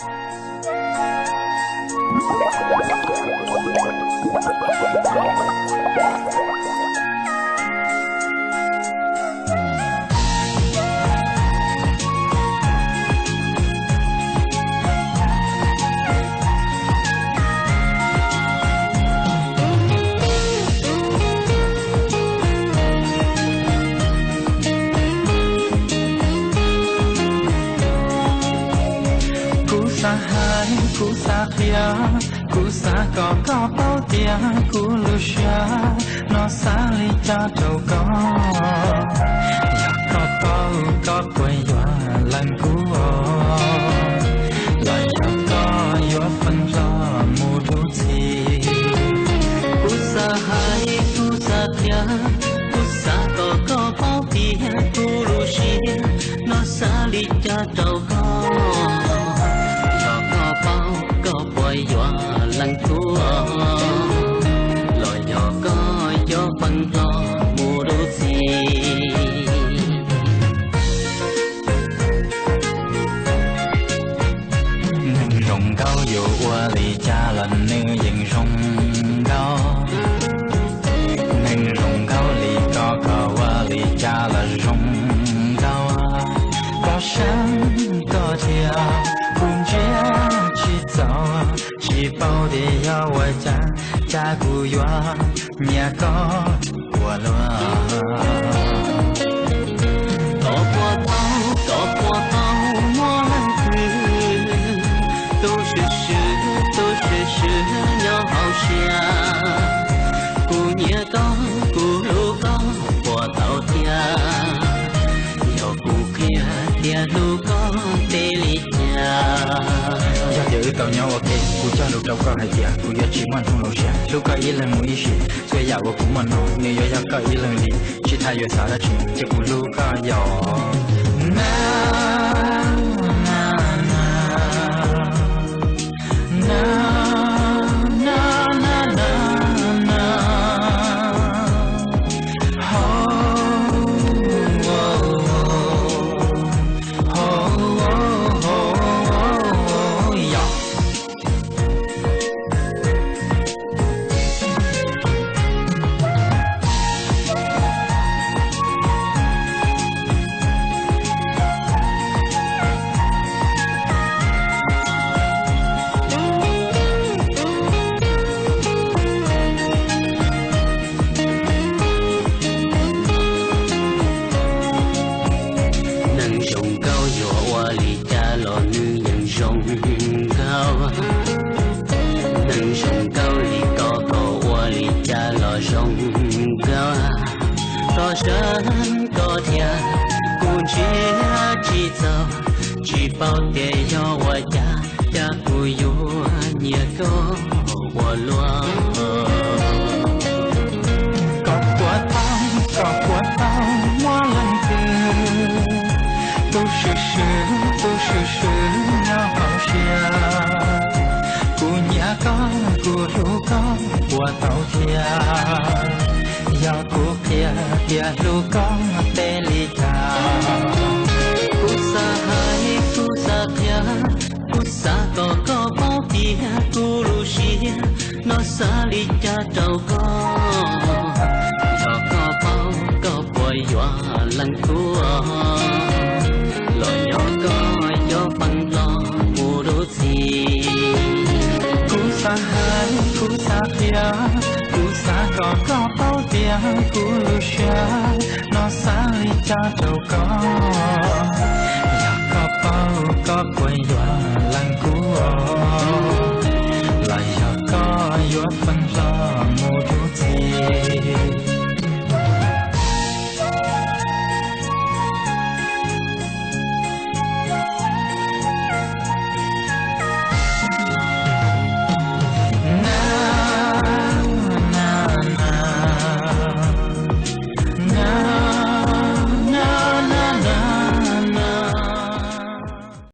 Kuv xav hais, kuv xav qhia, kuv xav kom koj paub tias kuv lub siab no xav li cas rau koj. Yog koj paub koj puas yuav lees kuv, los yog koj yuav feeb hlo mus dua txij. Kuv xav hais, kuv xav qhia, kuv xav kom koj paub tias kuv lub siab no xav li cas rau koj. Yog koj paub koj puas yuav lees kuv, los yog koj yuav feeb hlo mus dua txij. Neeg zoo nkauj yuav ua li cas los nws yeej zoo nkauj. Neeg zoo nkauj li koj, koj ua li cas los zoo nkauj. Koj seev koj thiab, kuv ntsia tsis txaus, tsis paub tias yog ua cas, cas kuv yuav nyiam koj ua luaj. Koj puas tau, koj puas tau muaj leej twg, tu swm swm, tu swm swm nyob hauv siab. Kuv nyiam koj, kuv hlub koj puas tau thiab? Yog kuv qhia tias hlub koj tej li cas? Yog tias wb tau nyob ua ke, kuv cog lus rau koj hais tias kuv yuav tsis muaj hnub lub siab hlub koj ib leeg mus ib sim. Txhua yam uas kuv muaj no nws yuav yog koj ib leeg li, tsis tas yuav xav dab tsi ces kuv hlub koj yom. Na, na, na, na, na, na, na, na, na. Ho, ho, ho, ho, ho, ho, yom. Neeg zoo nkauj yuav ua li cas los nws yeej zoo nkauj. Neeg zoo nkauj li koj, koj ua li cas los zoo nkauj. Koj seev koj thiab, kuv ntsia tsis txaus, tsis paub tias yog ua cas, cas kuv yuav nyiam koj ua luaj. Koj puas tau, koj puas tau muaj leej twg, tu swm swm, tu swm swm nyob hauv siab. Kuv nyiam koj, kuv hlub koj puas tau thiab? Yog kuv qhia tias hlub koj tej li cas? Kuv xav hais, kuv xav qhia, kuv xav kom koj paub tias kuv lub siab no xav li cas rau koj. Yog koj paub koj puas yuav lees kuv, los yog koj yuav feeb hlo mus dua txij. Kuv xav hais, kuv xav qhia, kuv xav kom koj paub tias kuv lub siab no xav li cas rau koj. Yog koj paub koj puas yuav lees kuv, los yog koj yuav feeb hlo mus dua txij.